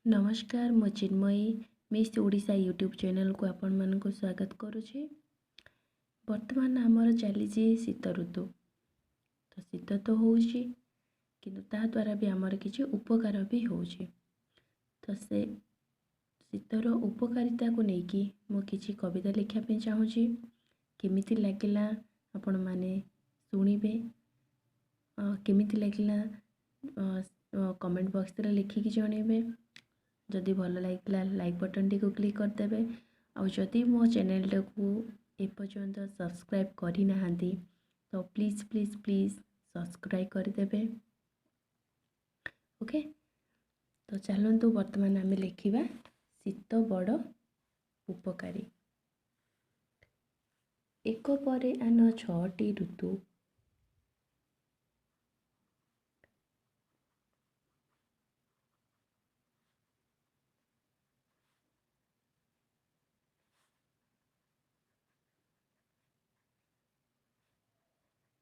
ନମସ୍କାର, ମୁଁ Chinmayee miss Odisha YouTube ଚ୍ୟାନେଲ୍କୁ ଆପଣମାନଙ୍କୁ ସ୍ୱାଗତ କରୁଛି। ବର୍ତ୍ତମାନ ଆମର ଚାଲିଛି ଶୀତ ଋତୁ। ତ ଶୀତ ତ ହେଉଛି, କିନ୍ତୁ ତା ଦ୍ୱାରା ବି ଆମର କିଛି ଉପକାର ବି ହେଉଛି। ତ ସେ ଶୀତର ଉପକାରିତାକୁ ନେଇକି ମୁଁ କିଛି କବିତା ଲେଖିବା ପାଇଁ ଚାହୁଁଛି। କେମିତି ଲାଗିଲା ଆପଣମାନେ ଶୁଣିବେ, କେମିତି ଲାଗିଲା କମେଣ୍ଟ ବକ୍ସରେ ଲେଖିକି ଜଣାଇବେ। ଯଦି ଭଲ ଲାଗିଲା, ଲାଇକ୍ ବଟନ୍ଟିକୁ କ୍ଲିକ୍ କରିଦେବେ। ଆଉ ଯଦି ମୋ ଚ୍ୟାନେଲ୍ଟାକୁ ଏପର୍ଯ୍ୟନ୍ତ ସବସ୍କ୍ରାଇବ୍ କରିନାହାନ୍ତି, ତ ପ୍ଲିଜ୍ ପ୍ଲିଜ୍ ପ୍ଲିଜ୍ ସବସ୍କ୍ରାଇବ୍ କରିଦେବେ। ଓକେ, ତ ଚାଲନ୍ତୁ ବର୍ତ୍ତମାନ ଆମେ ଲେଖିବା ଶୀତ ବଡ଼ ଉପକାରୀ। ଏକ ପରେ ଆନ ଛଅଟି ଋତୁ,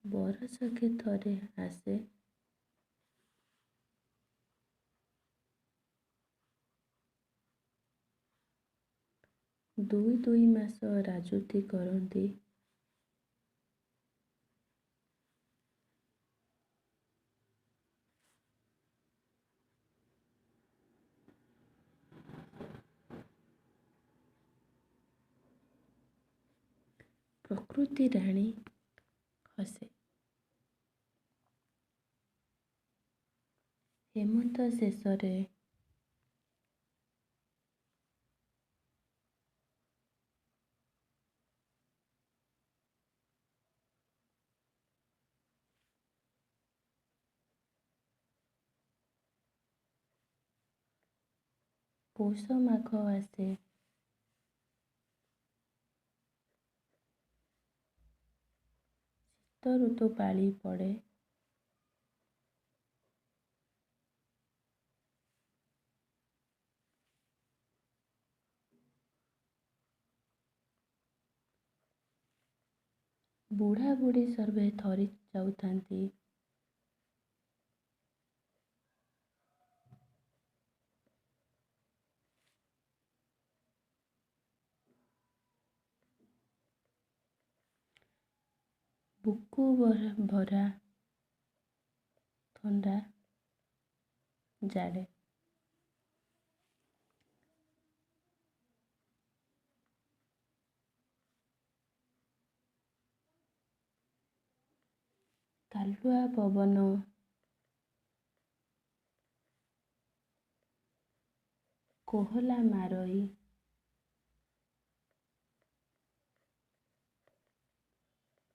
ବରଷକେ ଥରେ ଆସେ, ଦୁଇ ଦୁଇ ମାସ ରାଜୁତି କରନ୍ତି, ପ୍ରକୃତି ରାଣୀ ହସେ। ହେମନ୍ତ ଶେଷରେ ପୌଷ ମାଘ ଆସେ, ଶୀତ ଋତୁ ପାଳି ପଡ଼େ, ବୁଢ଼ା ବୁଢ଼ୀ ସର୍ବେ ଥରି ଯାଉଥାନ୍ତି, ବୁକୁ ଭରା ଥଣ୍ଡା ଜାଡ଼େ। କାଲୁଆ ପବନ କୋହଲା ମାରଇ,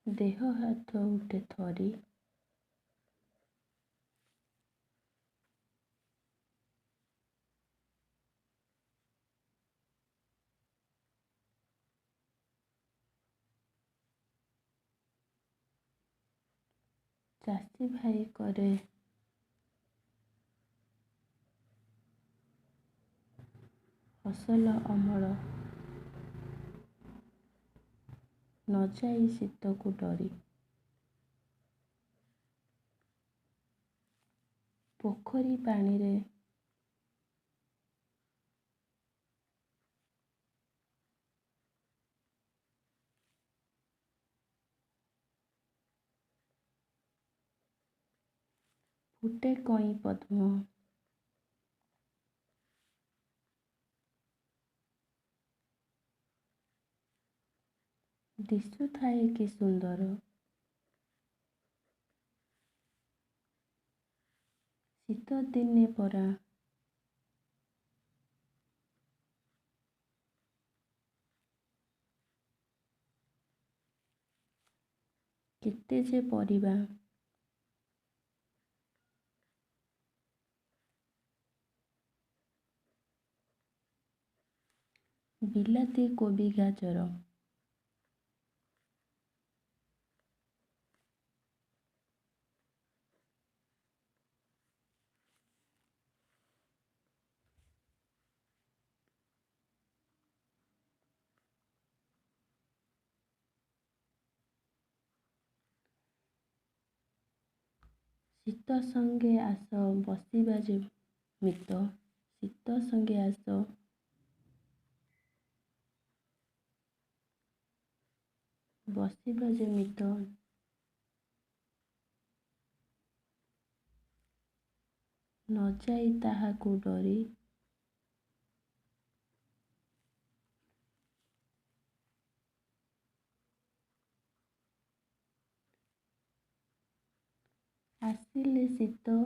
ଦେହ ହାତ ଉଠେ ଥରି, ଚାଷୀ ଭାଇ କରେ ଫସଲ ଅମଳ, ନଯାଇ ଶୀତକୁ ଡରି। ପୋଖରୀ ପାଣିରେ ଫୁଟେ କଇଁ ପଦ୍ମ, ଦିଶୁଥାଏ କି ସୁନ୍ଦର। ଶୀତ ଦିନେ ପରା କେତେ ଯେ ପରିବା, ବିଲାତି କୋବି ଗାଜର। ଶୀତ ସଙ୍ଗେ ଆସ ବସିବା ଯେ ମିତ, ଶୀତ ସଙ୍ଗେ ଆସ, ବସିବା ଯେ ମିତ, ନ ଯାଇ ତାହାକୁ ଡରି। ଆସିଲେ ଶୀତ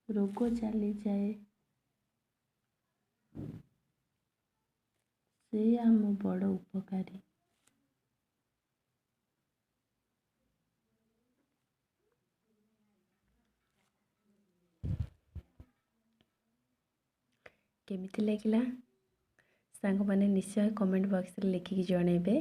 ରୋଗ ଚାଲିଯାଏ, ସେ ଆମ ବଡ଼ ଉପକାରୀ। କେମିତି ଲାଗିଲା ସାଙ୍ଗମାନେ, ନିଶ୍ଚୟ କମେଣ୍ଟ ବକ୍ସରେ ଲେଖିକି ଜଣାଇବେ।